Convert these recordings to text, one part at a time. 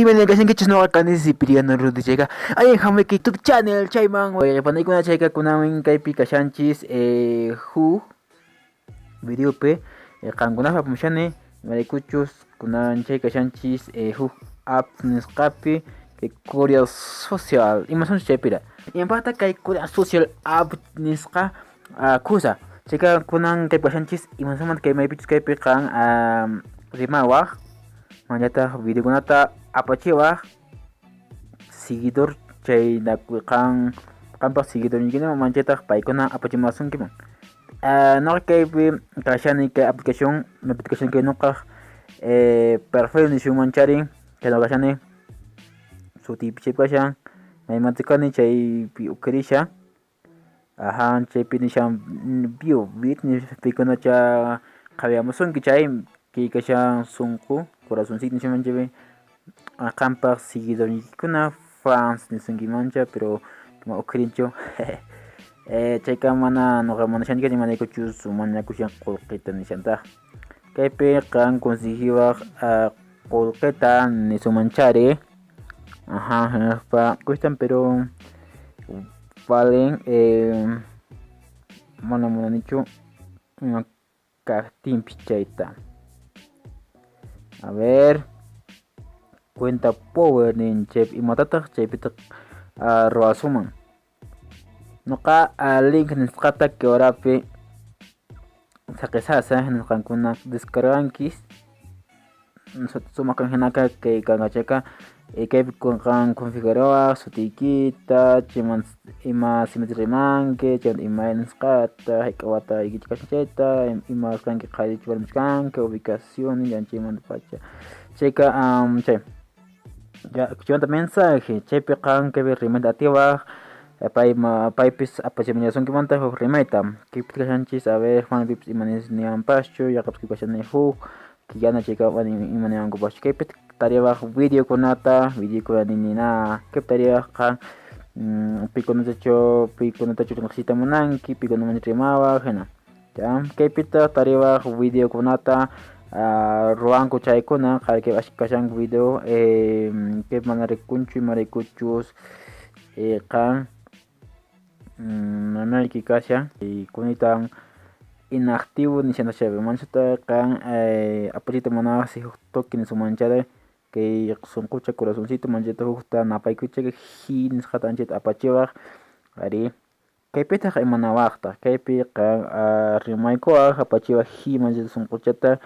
Imayna kashankichis noqa kani Cipriano Rudy chayqa allin hamuyki YouTube channel chayman wayqipanaykuna chayqa kunan kaypi kashanchis huk videopi qankunapaq apamushani imaraykuchus kunan chay kashanchis huk app nisqapi kay Korea Social imasunchus chaypira imapaqtaq kay Korea Social app nisqa kusa chayqa kunan kaypi kashanchis imasunmanta kay maypichus kaypi qan rimawaq manallataq videokunata apachiwaq seguidor chay qan qanpaq seguidorniykuna manchataq paykuna apachimasunkiman. Noqa kaypi kashani kay aplicación aplicación kay noqaq perfil nisunman charin kay kashani sutiypi chaypi kashan maymanta kani chaypi uqirishan aja chaypi nishan bio bit pikunacha qhawayamusunki chay kay kashan sunqu corazoncito nisunman chaypi qanpaq seguidorniykikuna fans nisunkimancha pero uqirinchu chayka mana noqa munashanichu imaraykuchus mañakushan qullqita nishantaq kaypi qan conseguiwaq qullqita nisunman chari aja hinaspa cuestan pero valen mana munanichu kaqtinpis chayta. A ver, cuenta power nin chaypi imatataq chaypitaq ruwasunman noqa link nisqata kay horapi saqisasa nisqankuna descargankis sumaq kan hinaka kay kanqa chayqa kaypi qan configurawaq sutiykita chayman ima simita rimanki chaymanta ima nisqata hayk'a wataykichik kashan chayta ima kanki qharichu warmichu kanki ubicación chaymanta pacha chayqa chay chaymanta mensaje chaypi qan kaypi rimayta atiwaq paypis apachimullasunkimantaq huk rimayta kaypi kashanchis a ver mana pipis ima niwanpaschu yaqapas kaypi kashani huk yana chayka ima niwankupaschu kaypi tariwaq videokunata videokuna nina kaypi tariwaq qan pikunatachu pikunatachu riqsiyta munanki pikunamanchu rimawaq hina ya kaypitaq tariwaq videokunata ruwanku chaykuna kaypi kashanku video kaypi mana rikunchu imaraykuchus qan nanayki kashan kunitan inactivo nishanta chaypi manchata qan apachiyta munawaq huk toque nisunman chayri kay sunqucha corazoncito manchata hukta napaykucha ji nisqata anchata apachiwaq arí kaypitaq imanawaqtaq kaypi qan rimaykuwaq apachiwaq ji manchata sunquchata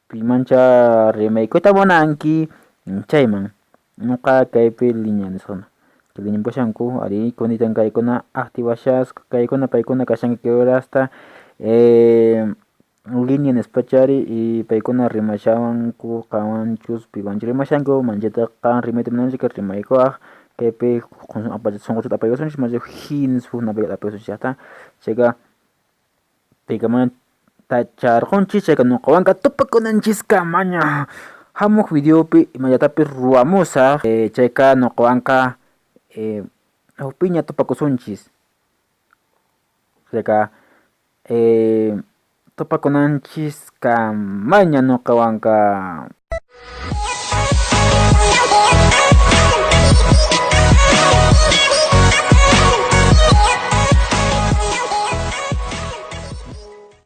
pimancha rimaykuyta munanki chayman noqa kaypi línea nisqana línea kashanku arí kunitan kaykuna activashasqa kaykuna paykuna kashanku kay horasta línea nispachari y paykuna rimashawanku qanwanchus piwanchus rimashanku manchata qan rimayta munanchik rimaykuwaq kaypi sunquchata apaykusunchik mancha ji nispa huk napayta apaykusunchik chayqa paykamanta charqunchik chayqa nuqawanqa tupakunanchiskamaña hamuq videopi imallatapis ruwamusaq chayqa nuqawanqa hukpiña tupakusunchis chayqa tupakunanchiskamaña nuqawanqa.